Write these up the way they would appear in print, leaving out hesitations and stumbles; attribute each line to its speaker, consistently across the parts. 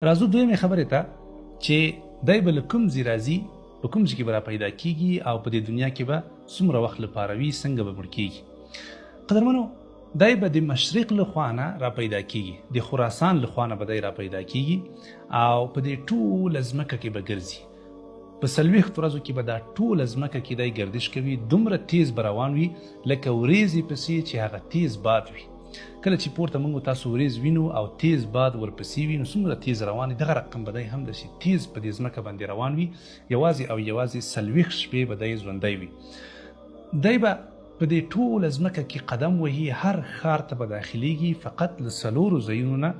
Speaker 1: راځو دویمې خبرې ته چې دی به له کوم ځای راځي، په کوم ځای کې به را پیدا کیږي او په دې دنیا کې به څومره وخت لپاره وي، څنګه به مړ کیږي. قدرمنو، دی به د مشرق له خوا نه را پیدا کیږي، د خراسان له خوا نه به دی را پیدا کیږي او په دې ټوله ځمکه کې به ګرځي. په 40 ورځو کې به دا ټوله ځمکه کې دی ګردش کوي، دومره تیز به روان وي لکه ورېځې پسې چې هغه تیز باد وي. کله چې پورته موږ تاسو ورېځ وینو او تیز باد ورپسې وي، نو څومره تیز روان وي، دغه رقم به دی هم داسې تیز په دې ځمکه باندې روان وي. یوازې او یوازې 40 شپې به دی ژوندی وي. دی به په دې ټوله ځمکه کې قدم وهي، هر ښار ته به داخلیږي، فقط له 4 ځایونو نه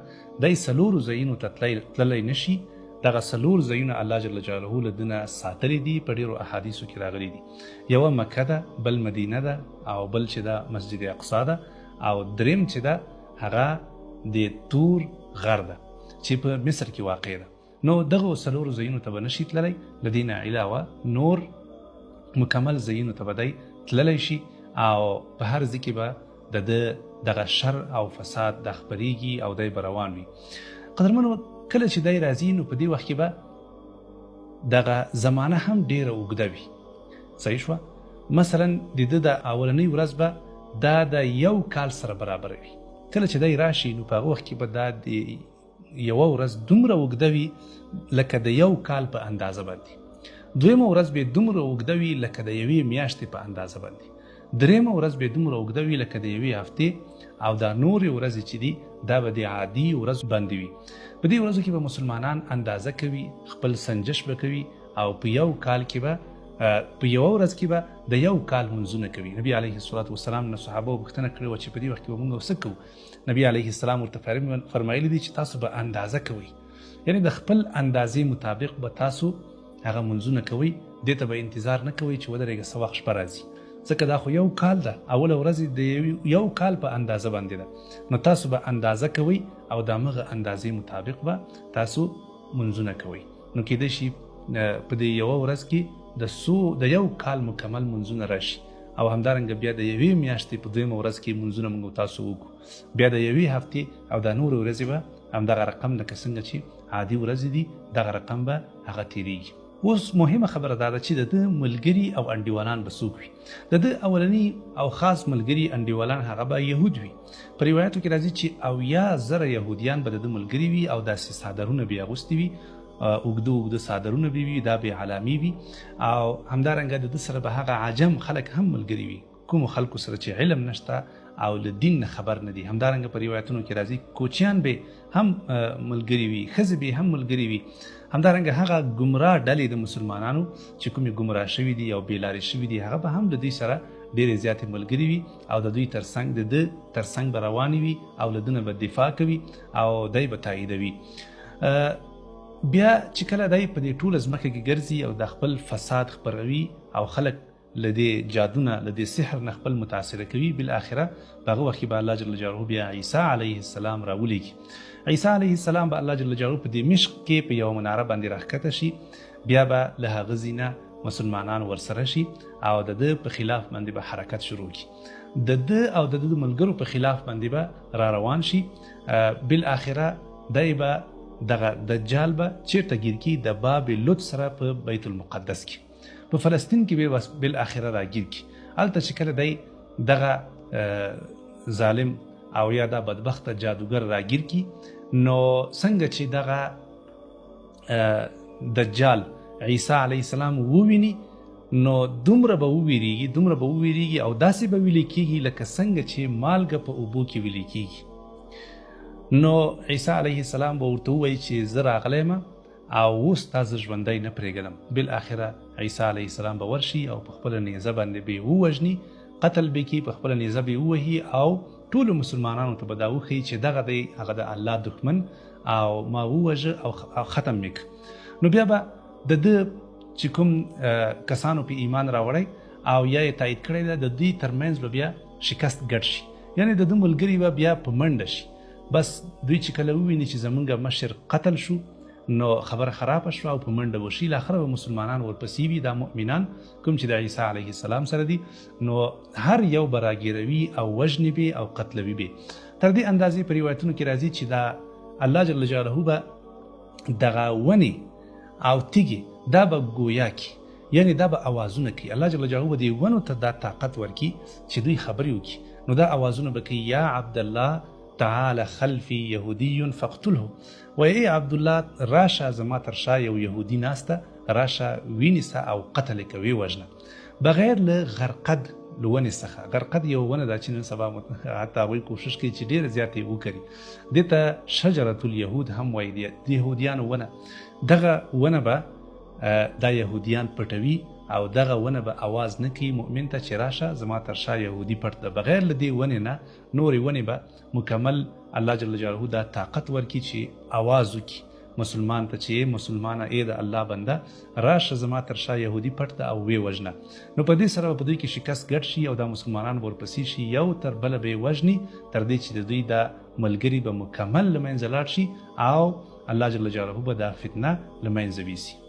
Speaker 1: دی 4 ځایونو ته تللی نشي. دغه 4 ځایونه الله جل جلاله له ده نه ساتلي دي، په ډېرو احادیثو کې راغلي دي. یوه مکه ده، بل مدینه ده، او بل چې ده مسجد اقصا ده، او دریم چې ده هغه د تور غر ده چې په مصر کې واقع ده. نو دغه 4 ځایونو ته به نشي تللی. له دې نه علاوه نور مکمل ځایونو ته به دی تللی شي او په هر ځای کې به د ده دغه شر او فساد دا خپرېږي او دی به روان وي. قدرمنو، کله چې دی راځي نو په دې وخت کې به دغه زمانه هم ډېره اوږده وي. صحیح شوه؟ مثلا د ده د اولنۍ ورځ به دا د یو کال سره برابره وي. کله چې دی راشي نو په هغه وخت کې به دا د یوه ورځ دومره اوږده وي لکه د یو کال په اندازه باندې. دویمه ورځ به دومره اوږده وي لکه د یوې میاشتې په اندازه باندې. درېیمه ورځ به دومره اوږده وي لکه د یوې هفتې، او دا نورې ورځې چې دي دا به د عادي ورځ باندې وي. په دې ورځو کې به مسلمانان اندازه کوي، خپل سنجش به کوي، او په یو کال کې به په یوه ورځ کې به د یو کال لمونځونه کوي. نبی علیه الصلاة والسلام نه صحابه پوښتنه کړې وه چې په دې وخت کې به موږ څه کوو؟ نبی علیه السلام ورته فرمایلي دي چې تاسو به اندازه کوئ، یعنې د خپل اندازې مطابق به تاسو هغه لمونځونه کوئ. دې ته به انتظار نه کوئ چې ودرېږه څه وخت شپه راځي، ځکه دا خو یو کال ده، اوله ورځ د یو کال په اندازه باندې ده. نو تاسو به اندازه کوئ او د همغه اندازې مطابق به تاسو لمونځونه کوئ. نو کیدای شي په دې یوه ورځ کې د یو کال مکمل لمونځونه راشي، او همدارنګه بیا د یوې میاشتې په دویمه ورځ کې لمونځونه موږ تاسو وکړو، بیا د یوې هفتې او دا نورې ورځې به همدغه رقم لکه څنګه چې عادي ورځې دي دغه رقم به هغه تېرېږي. اوس مهمه خبره دا ده چې د ده ملګري او انډیوالان به څوک وي. د ده اولني او خاص ملګري انډیوالان هغه به یهود وي. په روایتو کې راځي چې 70,000 یهودیان به د ده ملګري وي او داسې څادرونه به یې اغوستي وي، اوږده اوږده څادرونه به وي، دا به علامې وي. او همدارنګه د ده سره به هغه عجم خلک هم ملګري وي، کومو خلکو سره چې علم نشته او له دین نه خبر نه دي. همدارنګه په روایتونو کې راځي کوچیان به هم ملګري وي، ښځې به هم ملګري وي. همدارنګه هغه ګمراه ډلې د مسلمانانو چې کومې ګمراه شوي دي او بې لارې شوي دي، هغه به هم له دوی سره ډېرې زیاتې ملګري وي او د دوی ترڅنګ د ده ترڅنګ به روانې وي او له ده نه به دفاع کوي او دی به تاییدوي. بیا چې کله دی په دې ټوله ځمکه کې ګرځي او د خپل فساد خپروي او خلک له دې جادونه له دې سحر نه خپل متاثره کوي، بالاخره په هغه وخت کې به الله جل جلاله بیا عیسی علیه السلام راولیږي. عیسی علیه السلام به الله جل جلاله په دمشق کې په یوه مناره باندې راښکته شي، بیا به له هغه ځای نه مسلمانان ورسره شي او د ده په خلاف باندې به حرکت شروع کړي، د ده او د ده د ملګرو په خلاف باندې به را روان شي. بالاخره دی به دغه دجال به چیرته ګیر کړي؟ د باب لوط سره په بیت المقدس کې، په فلسطین کې به بالاخره راګیر کړي. هلته چې کله دی دغه ظالم او یا دا بدبخته جادوګر راګیر کړي، نو څنګه چې دغه دجال عیسی علیه السلام وویني نو دومره به وویریږي، دومره به وویریږي او داسې به ویلي کیږي لکه څنګه چې مالګه په اوبو کې ویلي کیږي. نو عیسی علیه السلام به ورته ووایي چې زه راغلی یم او اوس تا زه ژوندی نه پرېږدم. بالاخره عیسی علیه السلام به ورشي او په خپله نیزه باندې به یې ووژني، قتل به کړي، په خپله نیزه به یې ووهي او ټولو مسلمانانو ته به دا وښیي چې دغه دی هغه د الله دښمن او ما ووژه او ختم مې کړ. نو بیا به د ده چې کوم کسانو په ایمان راوړی او یا یې تایید کړی ده، د دوی ترمنځ به بیا شکست ګډ شي، یعنې د ده ملګري به بیا په منډه شي. بس دوی چې کله وویني چې زمونږ مشر قتل شو نو خبره خرابه شوه او په منډه وشي. لاخره به مسلمانان ورپسې وي، دا مؤمنان کوم چې د عیسی علیه السلام سره دي، نو هر یو به راګیروي او وژني به او قتلوي به. تر دې اندازې په روایتونو کې راځي چې دا الله جل جلاله به دغه ونې او تیږې دا به ګویا کی، یعنی دا به اوازونه کوي. الله جل جلاله به دې ونو ته دا طاقت ورکي چې دوی خبرې وکړي. نو دا اوازونه به کوي، یا عبدالله تعال خلفي یهودي فاقتله، وایي ای عبدالله راشه زما تر شا یو یهودي ناسته، راشه وینیسه او قتل یې که، وژنه. بغیر له غرقد له ونې څخه. غرقد یو ونه ده چې نن سبا حتی هغوی کوشش کوي چې ډېره زیاته یې وکري. دې ته شجرة الیهود هم وایي، د یهودیانو ونه. دغه ونه به دا یهودیان پټوي او دغه ونه به اواز نه کوي مؤمن ته چې راشه زما تر شا یهودي پټ ده. بغیر له دې ونې نه نورې ونې به مکمل الله جل جلاله دا طاقت ورکړي چې اواز وکړي مسلمان ته چې مسلمانه ای د الله بنده راشه زما تر شا یهودي پټ ده او ویې وژنه. نو په دې سره به په دوی کې شکست ګډ شي او دا مسلمانان به ورپسې شي، یو تر بله به یې وژني، تر دې چې د دوی دا ملګري به مکمل له منځه لاړ شي او الله جل جلاله به دا فتنه له منځه ویسي.